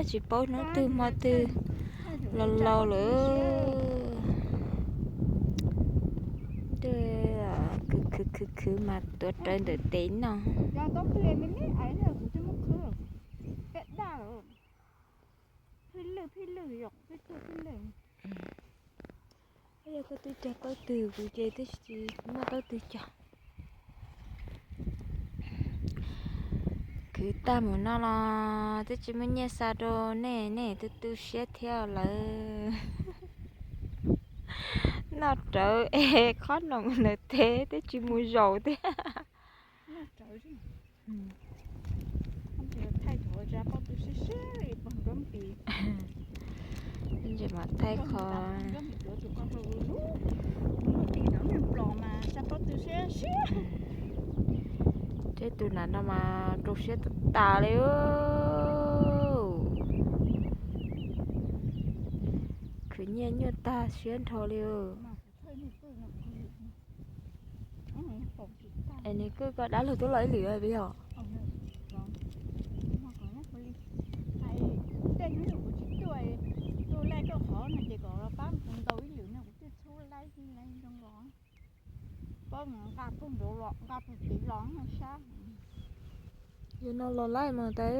Tsis paub hnub twg hmo twg los laus lawm. Khwv khwv khwv khwv mas tuav rawv ntawm tes noj. Yog koj twb cog taub twg, kuv ces twb tsis muaj taub twg cog. Khwv tag mus no los twb tsis muaj nyiaj xa rau nej, nej tu tu siab thiab lawm. Noj rawv es qhob noom ntawm tes twb tsis mus zaum thiab. Ntses mas thaij qhov Tej tus nam no mas rau siab tas tas li. Khwv nyiaj nyuaj tag siab nrho li. Es nws kwj koj dab laug tuaj los ib lwm yog? Yog no los laij mas tas.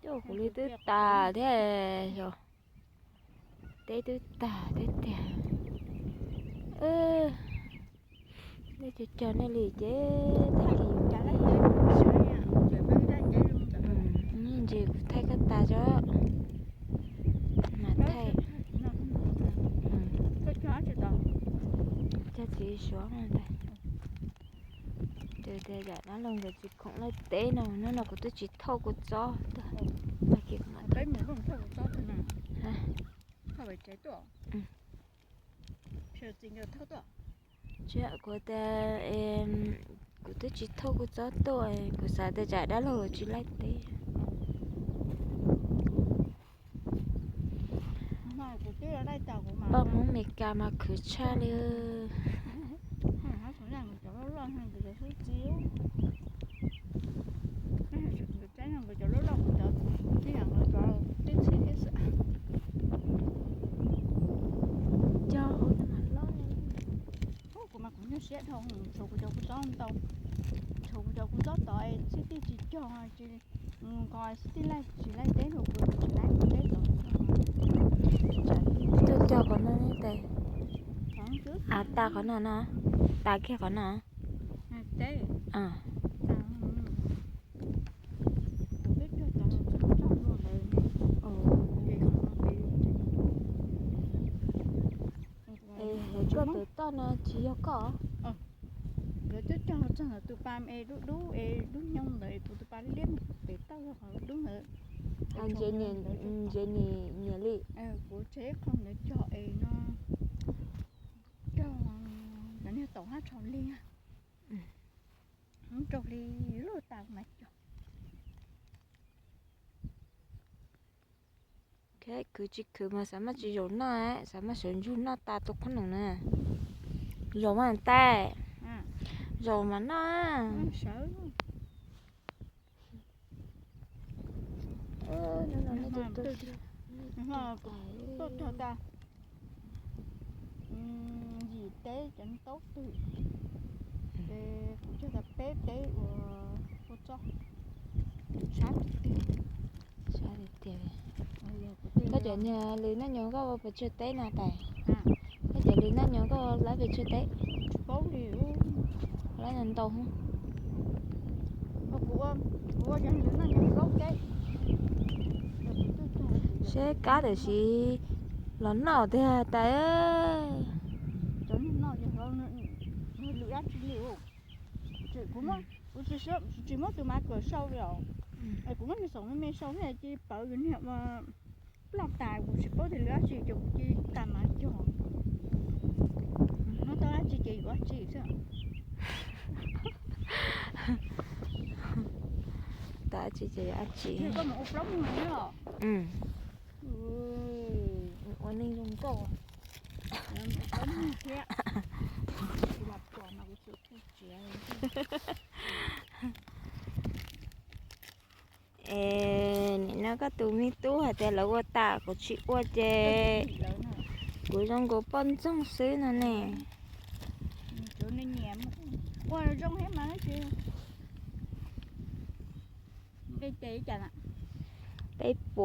Coj kuv li twb tas thiab yog. Teb twb tag thiab tiag. Nej cog cog nej li ces tag kis. Ntses kuv thaij koj tas tso. Mas thaij. Cog txiv suav no ntag. Ces tias yam dab laug nkawd tsis khoom laij teb no, hnub no kuv twb tsis thauj kuv txob tuaj. Tsis, kuv tias kuv twb tsis thauj kuv txob tuaj, kuv xav tias tsam dab laug tsis laij teb. Paj Hmoob Mes Kas mas khwv tshaj li. Cog ua mas loj. Kuv mas kuv nyuaj siab dhau, tshuav kuv cov kua txob ntau, tshuav kuv cov kua txob tod es xib tij tsis cog, nqos xib tij laij tsis laij teb rau kuv, tsis laij teb tod. Tuaj cog qhov no tes. Av tas qhov no no, tas kiag qhov no. Koj tus toj no tsis yog koj? Nkawd twb cog txog ntawm tus pas es dub dub es dub nyoog ntawd, kuv tus pas liab liab mus pem toj yog qhov dub ntawd. Ntses nyiam li. Kuv tseg ib qho ntawd cog es no, cog cov niag taum hab tshau lig, raug li lub tas mas cog. Khwv tsis khwv mas xav mas tsis zaum noj, xav mas sawv ntsug noj tas tus qhob noom na. Zaum mas tais, zaum mas noj. Tuaj cog tas yim teb cov taub twg, ces kuv cog tas peb teb ua kua txob. Sab tiag tiag. Koj cov niag lws noj nyob koj ua pes tsawg teb no tais? Koj cov lws noj nyob koj ua lab pes tsawg teb? Lab ntau. Seb kab tam sim los noj tiag tais. Kuv tsis muab tus mav kawm sau li os. Kuv muab nws xoom me me sau thiab cia li pawv yus niag ua plaj tas, kuv tsis paub tias lwm dab tsi ces kuv cia li tas mav cog. Muab tau dab tsi ces yuav dab tsi xwb. Tas dab tsi ces yuav dab tsi. Koj mus ua plaub mus los. Ua neeg zoo nkauj. Thiab. Kuv los pom mas kuv tsis kuj tsiav. Koj tus me tub hais tias lawv ua tas, kuv tsis ua ces kuv zoo nkaus poj ntxoog xwb no ne. Peb puas?